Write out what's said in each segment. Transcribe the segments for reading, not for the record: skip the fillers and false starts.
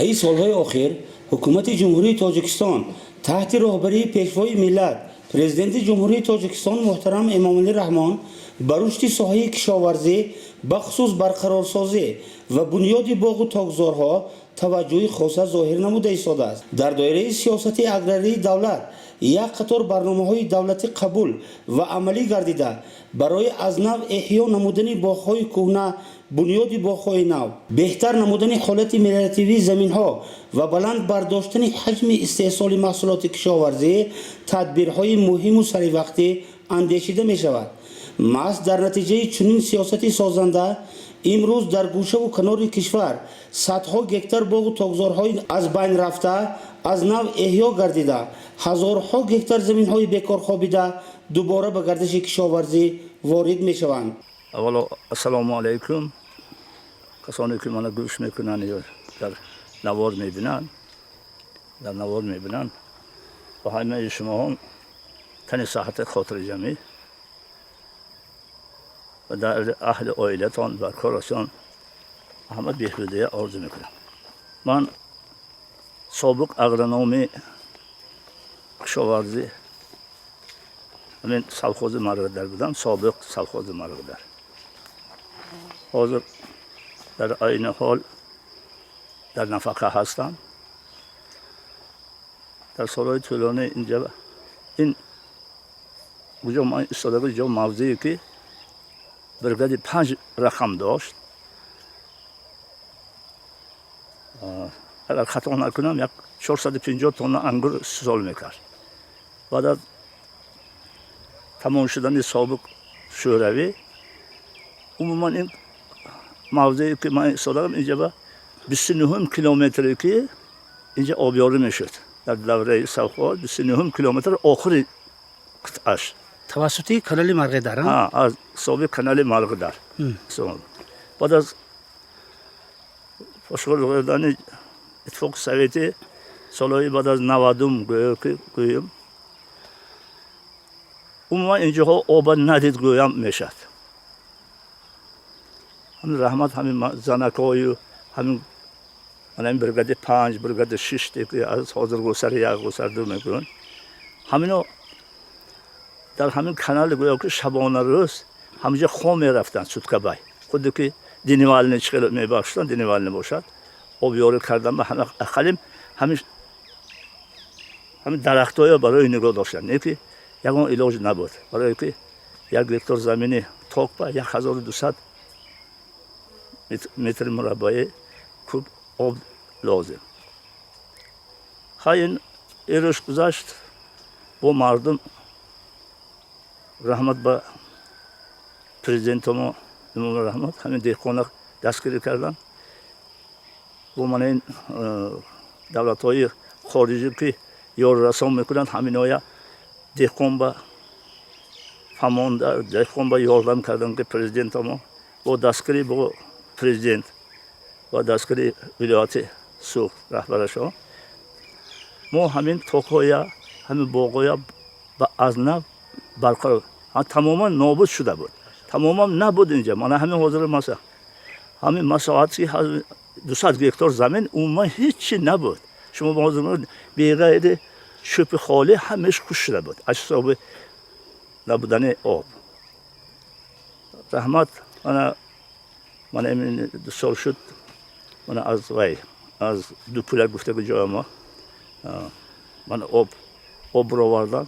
Таи солҳои охир Ҳукумати Ҷумҳурии Тоҷикистон таҳти роҳбарии Пешвои миллат, Президенти Ҷумҳурии Тоҷикистон муҳтарам Эмомалӣ Раҳмон ба рушди соҳаи кишоварзӣ, бахусус барқарорсозӣ ва бунёди боғу токзорҳо таваҷҷӯҳи хоса зоҳир намуда истодааст. Дар доираи сиёсати аграрии давлат як қатор барномаҳои давлатӣ қабул ва амалӣ гардида, барои аз нав эҳё намудани боғҳои кӯҳна, бунёди боғҳои нав, беҳтар намудани ҳолати мелиоративии заминҳо ва баланд бардоштани ҳаҷми истеҳсоли маҳсулоти кишоварзӣ тадбирҳои муҳиму саривақтӣ андешида мешавад. Маҳз дар натиҷаи чунин сиёсати созанда имрӯз дар гӯшаву канори кишвар садҳо гектар боғу токзорҳои аз байн рафта аз нав эҳё гардида, ҳазорҳо гектар заминҳои бекор хобида дубора ба гардиши кишоварзӣ ворид мешаванд. Аввало, ассалому алайкум, касоне ки мана гӯш мекунанд ё дар навор мебинанд. Ба ҳамаи шумоҳо тани саҳҳати хотириҷамӣ ва дар аҳли оилатон ва корашон ҳама беҳбудия орзу мекунам. Ман собиқ агрономи кишоварзӣ ҳамин совхози Марғидар будам, собиқ совхози Марғидар. Ҳозир дар айни ҳол дар нафақа ҳастам. Дар солҳои тӯлонӣ инҷа ин куҷо ман истодаги ҷо мавзее ки бригади панҷ рақам дошт, агар хато накунам, як 450 тонна ангур истеҳсол мекард. Баъд аз тамом шудани собиқ Шӯравӣ умуман ин мавзее ки ман истодагам, инҷа ба 29-ум километре ки инҷа обёрӣ мешуд дар давраи совхоз, 29-ум километр охири қитъаш. Тавассути канали Марғидар? Аз собиқ канали Марғидар. Баъд аз пошхӯрдани Иттифоқи Советӣ, солҳои баъд аз 90-ум гӯем, умуман инҷоҳо оба надид гӯям мешад. Ҳамин раҳмат ҳамин занакҳою ҳамин ҳамин бригади панҷ, бригади шиш, ки аз ҳозир гусари як, гусар ду мекунанд, ҳамино дар ҳамин канали гӯё ки шабона рӯз ҳаминҷо хом мерафтанд, суткабай худе ки дневальный чӣ мебахшиданд, дневальный бошад, обёрӣ кардан ба ҳама ақаллим ҳамин дарахтҳоё барои нигоҳ доштан. Не ки ягон илоҷ набуд, барое ки 1 гектор замини ток ба 1200 метри мураббаи куб об лозим. Хай, ин ирӯш гузашт бо мардум, раҳмат ба президентомо Эмомалӣ Раҳмат, ҳамин деҳқона дастгирӣ кардан бо мана ин давлатҳои хориҷӣ ки ёрирасон мекунанд, ҳаминоя деҳқон ба фаҳмонда, деҳқон ба ёрдам кардан, ки президентамо бо дастгирӣ бо президент ва дастгирии вилояти Суғд, раҳбарашон, мо ҳамин токҳоя, ҳамин боғҳоя аз нав барқарор. Тамоман нобуд шуда буд, тамоман набуд инҷа. Мана ҳамин ҳозир маса ҳамин масоҳати 200 гектор замин умуман ҳечи набуд. Шумо ҳозир беғайри чӯпи холӣ ҳамеш хушк шуда буд аз ҳисоби набудани об. Раҳмат, мана мана 2 сол шуд, мана аз вай аз Дупула гуфтаги ҷоя мо мана об бировардан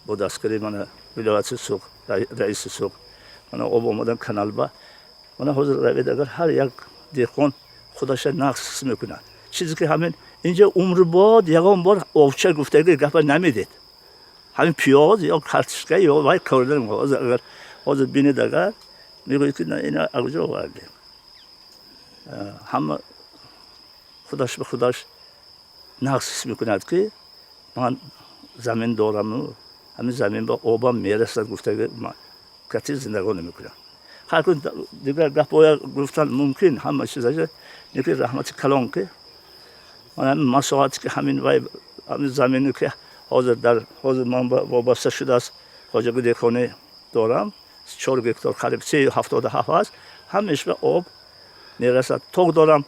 бо дастгирии мана вилояти Суғд, раиси Суғд, мана об омадан каналба. Мана ҳозир равед, агар ҳар як деҳқон худаша нағз ҳис мекунад. Чизе ки ҳамин инҷа умрбод ягон бор овча гуфтаги гапа намедид, ҳамин пиёз ё картишка ё вай кордан. Агар ҳозир бинед, агар мегӯед ки ина аз куҷо овардем. Ҳама худаш ба худаш нағз ҳис мекунад, ки ман замин дораму ҳамин замин ба обам мерасад гуфтаги кати зиндагонӣ мекунам. Ҳар кун дигар гапҳоя гуфтан мумкин, ҳама чизаша неки раҳмати калон, ки ҳамин масоҳате ки ҳамин вай ҳамин замине ки ҳозир дар ҳозир ман вобаста шудааст, хоҷагии деҳқонӣ дорам, 4 гектор, қариб 3,77 аст, ҳамеш ба об мерасад. Ток дорам.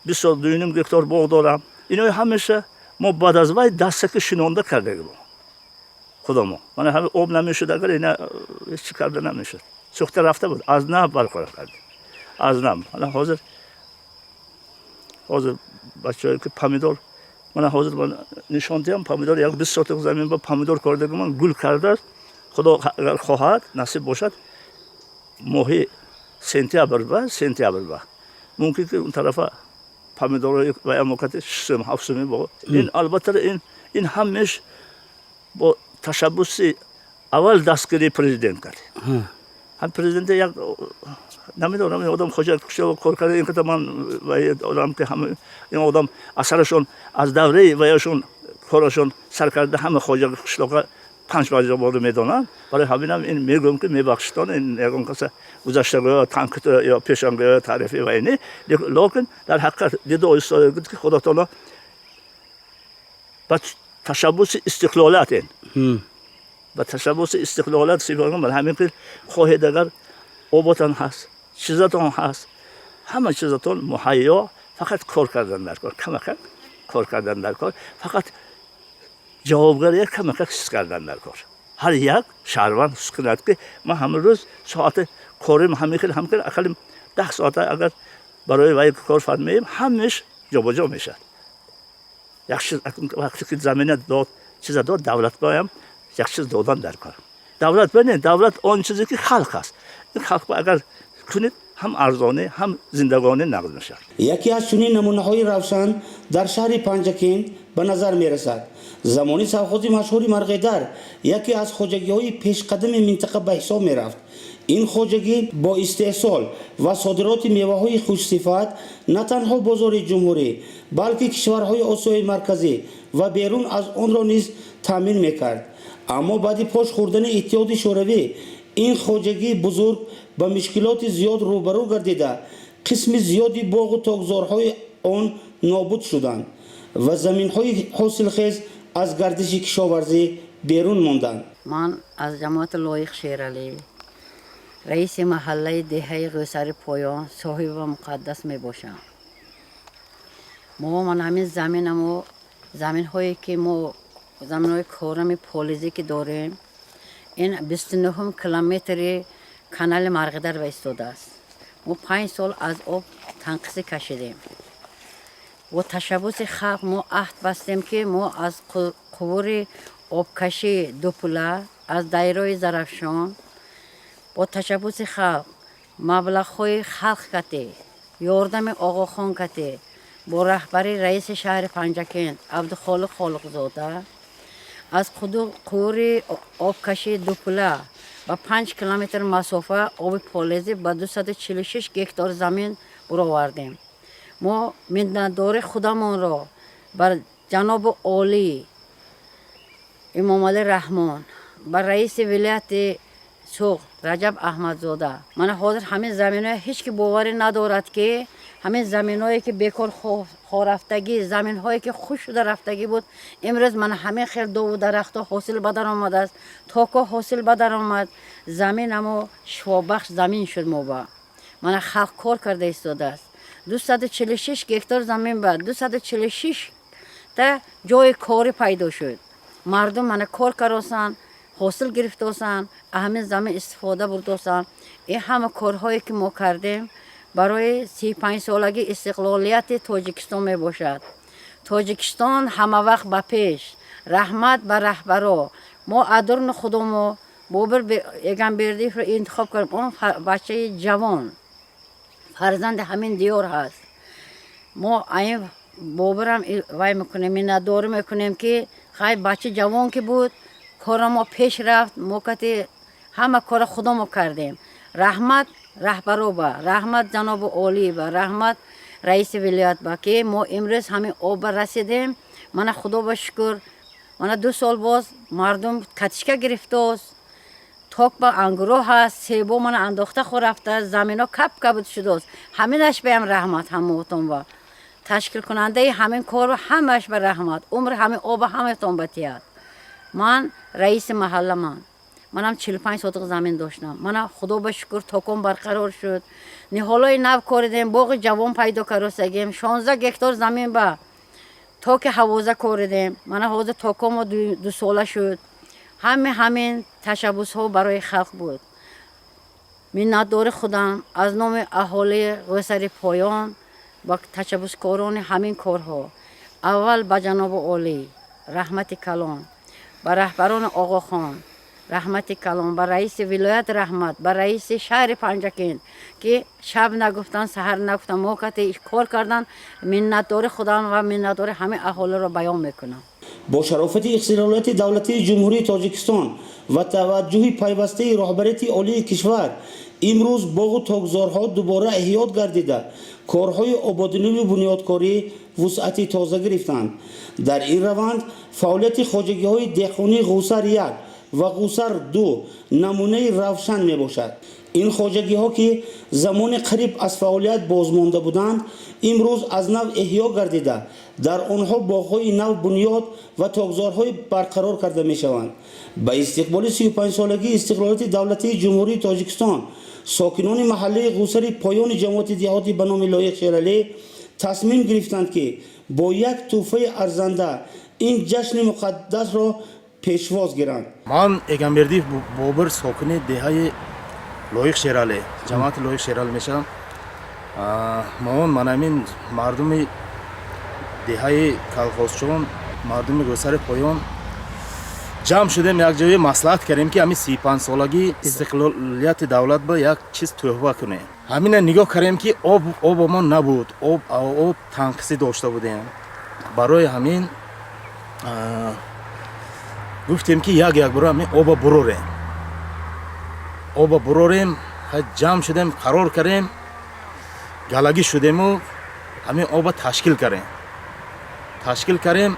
22,5 гектар боғ дорам. Ино ҳамеша мо баъд аз вай дастаки шинонда кардагим худамо. Мана ҳами об намешуд, агар ина ҳеч чӣ карда намешуд. Сӯхта рафта буд, аз нав барқарор кардем. Аз нав. Мана ҳозир бачаҳое ки помидор, мана ҳозир ман нишон диҳам, помидор як 20 сотиқ замин ба помидор кордагиман, гул кардааст. Худо агар хоҳад, насиб бошад, моҳи сентябр ба мумкин ки он тарафа помидорҳои ва амокати 6 сум, 7 суми бо ин. Албатта, ин ҳамеш бо ташаббуси аввал дастгирии президент кард. Ҳам президент як намедонам, ин одам хоҷа кор карда, ин қадар ман одам ки ҳама ин одам асарашон аз давраи ваяшон корашон сар карда, ҳама хоҷа қишлоқа панҷ бор медонанд. Барои ҳаминам ин мегӯям ки мебахшитон, ин ягон каса гузаштагӯ танқид ё пешангӯ таърифи вай не, лекин дар ҳақиқат дида оистода ки Худо таоло ба ташаббуси истиқлолият, ин ба ташаббуси истиқлолият сифат ҳамин ки хоҳед, агар оботон ҳаст, чизатон ҳаст, ҳама чизатон муҳайё, фақат кор кардан дар кор, камакак кор кардан дар кор, фақат ҷавобгария камакак ҳис кардан дар кор. Ҳар як шаҳрванд ҳис кунад ки ман ҳама рӯз соати корим ҳамин хел, ҳамин хел, ақаллим 10 соата агар барои вай кор фармоем, ҳамеш ҷобаҷо мешавад. Як чиз, вақте ки замина дод, чиза дод, давлатбоям як чиз додан дар кор. Давлат бане, давлат он чизе ки халқ аст, ин халқ агар кунед, ҳам арзонӣ, ҳам зиндагонӣ нағз мешавад. Яке аз чунин намунаҳои равшан дар шаҳри Панҷакент ба назар мерасад. Замони совхози машҳури Марғедар яке аз хоҷагиҳои пешқадами минтақа ба ҳисоб мерафт. Ин хоҷагӣ бо истеҳсол ва содироти меваҳои хушсифат на танҳо бозори ҷумҳурӣ, балки кишварҳои Осиёи Марказӣ ва берун аз онро низ таъмин мекард. Аммо баъди пош хӯрдани Иттиҳоди Шӯравӣ ин хоҷагии бузург ба мушкилоти зиёд рӯбарӯ гардида, қисми зиёди боғу токзорҳои он нобуд шуданд ва заминҳои ҳосилхез аз гардиши кишоварзӣ берун монданд. Ман аз ҷамоати Лоиқ Шералӣ, раиси маҳаллаи деҳаи Ғӯсари Поён Соҳиба Муқаддас мебошам. Мо ман ҳамин заминамо, заминҳое ки мо заминҳои корами полизӣ ки дорем, ин 29-ум километри канали Марғидар ба истодааст. Мо 5 сол аз об танқисӣ кашидем. Бо ташаббуси халқ мо аҳд бастем, ки мо аз қубури обкашӣ Дупула, аз дайрои Зарафшон, бо ташаббуси халқ, маблағҳои халқ катӣ, ёрдами Оғохон катӣ, бо раҳбари раиси шаҳри Панҷакент Абдухолиқ Холиқзода аз қубури обкашии Дупула ба 5 километр масофа оби полезӣ ба 246 гектор замин буровардем. Мо миннатдори худамонро ба ҷаноби олӣ Эмомалӣ Раҳмон, ба раиси вилояти Суғд Раҷаб Аҳмадзода. Мана ҳозир ҳамин заминҳое ҳеҷ ки боварӣ надорад, ки ҳамин заминҳое ки бекор хорафтагӣ, заминҳое ки хушк шуда рафтагӣ буд, имрӯз мана ҳамин хел дову дарахтҳо ҳосил ба дар омадааст, токо ҳосил ба дар омад, заминамо шифобахш замин шуд. Моба мана халқ кор карда истодааст. 246 гектар замин ба 246 та ҷои корӣ пайдо шуд. Мардум мана кор каросанд, ҳосил гирифтосанд, ҳамин замин истифода бурдосанд. Ин ҳама корҳое ки мо кардем, барои 35-солагии истиқлолияти Тоҷикистон мебошад. Тоҷикистон ҳамавақт ба пеш! Раҳмат ба раҳбаро. Мо адурни худомо Бобир Эгамбердиевро интихоб кардем. Он бачаи ҷавон, фарзанди ҳамин диёр ҳаст. Мо аин Бобирам вай мекунем, миннатдорӣ мекунем, ки хай бача ҷавон ки буд, кора мо пеш рафт. Мо кати ҳама кора худомо кардем. Раҳмат раҳбароба, раҳмат ҷаноби олиба, раҳмат раиси вилоят ба, ки мо имрӯз ҳамин обба расидем. Мана худо ба шукр, мана 2 сол боз мардум катишка гирифтост, ток ба ангуро ҳаст, себо мана андохта хорафтааст, замино кап кабуд шудааст. Ҳаминаш баям раҳмат ҳамаотон ба, ташкилкунандаи ҳамин корро ҳамааш ба раҳмат. Умр ҳамин оба ҳаматон ба тиҳад. Ман раиси маҳалламан. Манам 45 сотиқ замин доштам. Мана, худо ба шукр, током барқарор шуд, ниҳолҳои нав коридем, боғи ҷавон пайдо каросагем. 16 гектар замин ба токи ҳавоза коридем. Мана, ҳозир токомо 2 сола шуд. Ҳаме ҳамин ташаббусҳо барои халқ буд. Миннатдори худам аз номи аҳолии Ғӯсари Поён ба ташаббускорони ҳамин корҳо, аввал ба ҷаноби олӣ раҳмати калон, ба раҳбарони Оғохон раҳмати калон, ба раиси вилоят раҳмат, ба раиси шаҳри Панҷакент, ки шаб нагуфтан, саҳар нагуфтан, мо кати кор кардан. Миннатдори худам ва миннатдори ҳамин аҳолиро баён мекунам. Бо шарофати истиқлолияти давлатии Ҷумҳурии Тоҷикистон ва таваҷҷӯҳи пайвастаи роҳбарияти олии кишвар имрӯз боғу токзорҳо дубора эҳёт гардида, корҳои ободониву бунёдкорӣ вусъати тоза гирифтанд. Дар ин раванд фаъолияти хоҷагиҳои деҳқонии Ғусар як ва Ғусар ду намунаи равшан мебошад. Ин хоҷагиҳо, ки замони қариб аз фаъолият бозмонда буданд, имрӯз аз нав эҳё гардида, дар онҳо боғҳои нав бунёд ва токзорҳои барқарор карда мешаванд. Ба истиқболи 35-солагии истиқлолияти давлатии Ҷумҳурии Тоҷикистон сокинони маҳаллаи Ғусари Поёни ҷамоати деҳоти ба номи Лоиқ Шералӣ тасмим гирифтанд, ки бо як тӯҳфаи арзанда ин ҷашни муқаддасро пешвоз гиранд. Ман Эгамбердиев Бобир, сокини деҳаи Лоиқ Шералӣ, ҷамоати Лоиқ Шералӣ мешавам. Мо манамин мардуми деҳаи Калхозчон, мардуми Гӯсари Поён ҷамъ шудем, якҷоя маслиҳат кардем, ки ҳамин 35-солагии истиқлолияти давлат ба як чиз тӯҳфа кунем. Ҳамина нигоҳ кардем, ки об обамон набуд, об танқисӣ дошта будем. Барои ҳамин гуфтем, ки як якбора ҳамин оба бурорем, оба бурорем. Ҷамъ шудем, қарор кардем, галагӣ шудему ҳамин оба ташкил кардем. Ташкил кардем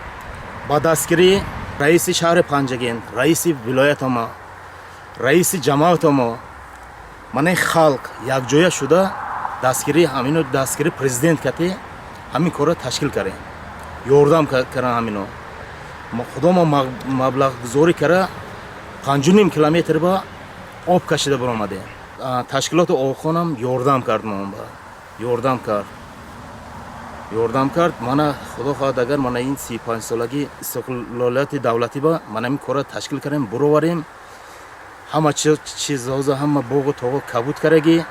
ба дастгирии раиси шаҳри Панҷакент, раиси вилоятамо, раиси ҷамоатамо, манаи халқ якҷоя шуда, дастгирии ҳамино, дастгирии президент кати ҳамин корро ташкил кардем. Ёрдам кардан ҳамино. Худомо маблағгузорӣ кара, 5,5 километр ба об кашида баромадем. Ташкилоти Оғохонам ёрдам кард, моба ёрдам кард, ёрдам кард. Мана, худо хоҳад, агар мана ин 35-солагии истиқлолияти давлатӣ ба мана ин корро ташкил кардем, буроварем. Ҳама чизҳоза, ҳама боғу тоғо кабуд кардагӣ,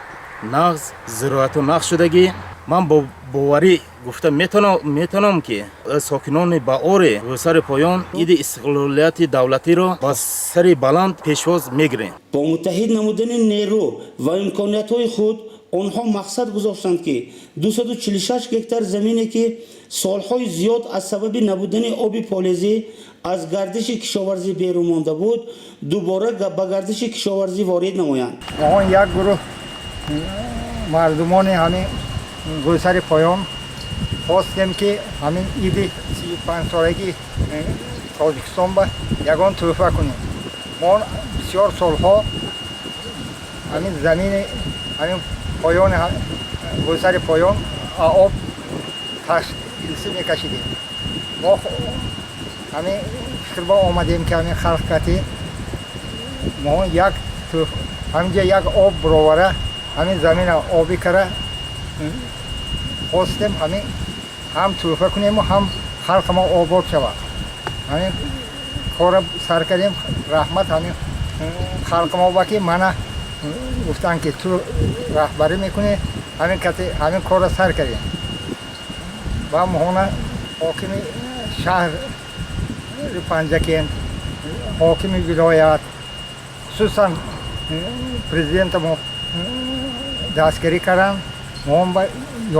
нағз, зироатҳо нағз шудагӣ. Ман бо боварӣ гуфта метавонам, ки сокинони баъори Гӯсари Поён иди истиқлолияти давлатиро ба сари баланд пешвоз мегирем. Бо муттаҳид намудани нерӯ ва имкониятҳои худ онҳо мақсад гузоштанд, ки 246 гектар замине, ки солҳои зиёд аз сабаби набудани оби полезӣ аз гардиши кишоварзӣ берун монда буд, дубора ба гардиши кишоварзӣ ворид намоянд. Моҳон як гурӯҳ мардумони ҳамин Гӯсари Поён хостем, ки ҳамин иди 35-солагии Тоҷикистон ба ягон тӯҳфа кунем. Мо бисёр солҳо ҳамин замини ҳамин поёни Гӯсари Поён об ташхисӣ мекашидем. Мо ҳамин фикрба омадем, ки ҳамин халқ кати мо як ҳаминҷа як об бировара, ҳамин замина обӣ кара хостем, ҳамин ҳам тӯҳфа кунему, ҳам халқи мо обод шавад. Ҳамин кора сар кардем. Раҳмат ҳамин халқи мо ба, ки мана гуфтанд, ки ту раҳбарӣ мекунӣ. Ҳамин кати ҳамин корро сар кардем ва моҳона ҳокими шаҳри Панҷакент, ҳокими вилоят, хусусан президента мо дастгирӣ карданд, моҳон ба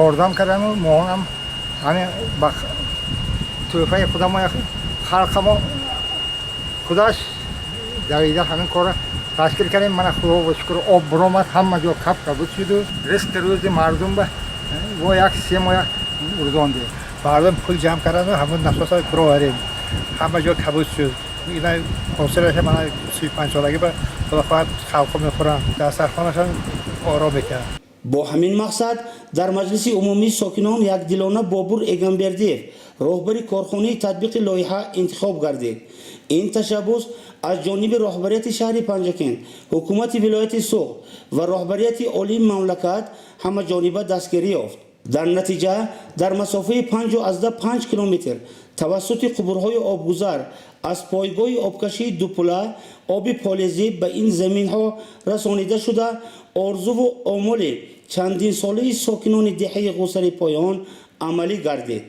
ёрдам кардану моҳонам ҳамин ба тӯҳфаи худамо халқамо худаш давида ҳамин корро ташкил кардем. Мана, худо ба шукр, об буромад, ҳама ҷо кап кабуд шуду ризқи рӯзи мардум ба во як 3 моҳ гузондем. Мардум пул ҷамъ кардану ҳамун насоса буроварем, ҳама ҷо кабуд шуд. Ина ҳосилаша мана 35-солагӣ ба худо хоҳад халқо мехӯранд, дастархонашон оро мекунанд. Бо ҳамин мақсад дар маҷлиси умумии сокинон якдилона Бобур Эгамбердиев роҳбари корхонаи татбиқи лоиҳа интихоб гардид. Ин ташаббус Аз ҷониби роҳбарияти шаҳри Панҷакент, ҳукумати вилояти Суғд ва роҳбарияти олии мамлакат ҳамаҷониба дастгирӣ ёфт. Дар натиҷа дар масофаи 5,5 километр тавассути қубурҳои обгузар аз пойгоҳи обкашии Дупула оби полезӣ ба ин заминҳо расонида шуда, орзуву омоли чандинсолаи сокинони деҳаи Ғусари Поён амалӣ гардид.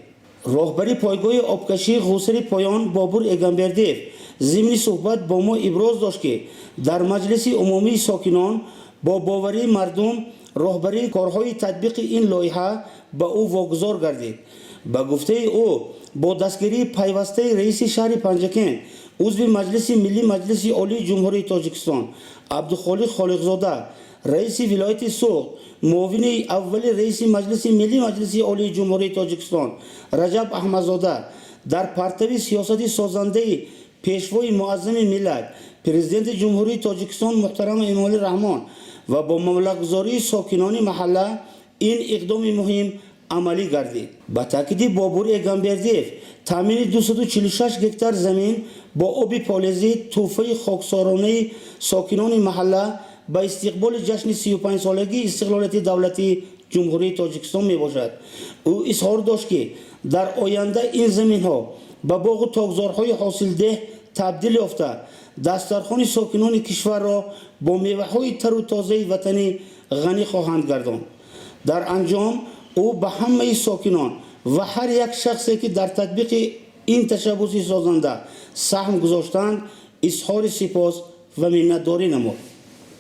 Роҳбари пойгоҳи обкашии Ғусари Поён Бобур Эгамбердиев зимни суҳбат бо мо иброз дошт, ки дар маҷлиси умумии сокинон бо боварии мардум роҳбарии корҳои татбиқи ин лоиҳа ба ӯ вогузор гардид. Ба гуфтаи ӯ, бо дастгирии пайвастаи раиси шаҳри Панҷакент, узви Маҷлиси Миллӣ Маҷлиси Олии Ҷумҳурии Тоҷикистон Абдухолиқ Холиқзода, раиси вилояти Суғд, муовини аввали раиси Маҷлиси Миллӣ Маҷлиси Олии Ҷумҳурии Тоҷикистон Раҷаб Аҳмадзода, дар партави сиёсати созандаи Пешвои Муаззами миллат, Президенти Ҷумҳурии Тоҷикистон муҳтарам Эмомалӣ Раҳмон ва бо маблағгузории сокинони маҳалла ин иқдоми муҳим амалӣ гардид. Ба таъкиди Бобур Эгамбердиев, таъмини 246 гектар замин бо оби полезӣ тӯҳфаи хоксоронаи сокинони маҳалла ба истиқболи ҷашни 35-солагии истиқлолияти давлатии Ҷумҳурии Тоҷикистон мебошад. Ӯ изҳор дошт, ки дар оянда ин заминҳо ба боғу токзорҳои ҳосилдеҳ табдил ёфта, дастархони сокинони кишварро бо меваҳои тару тозаи ватанӣ ғанӣ хоҳанд гардонд. Дар анҷом ӯ ба ҳамаи сокинон ва ҳар як шахсе, ки дар татбиқи ин ташаббуси созанда саҳм гузоштанд, изҳори сипос ва миннатдорӣ намуд.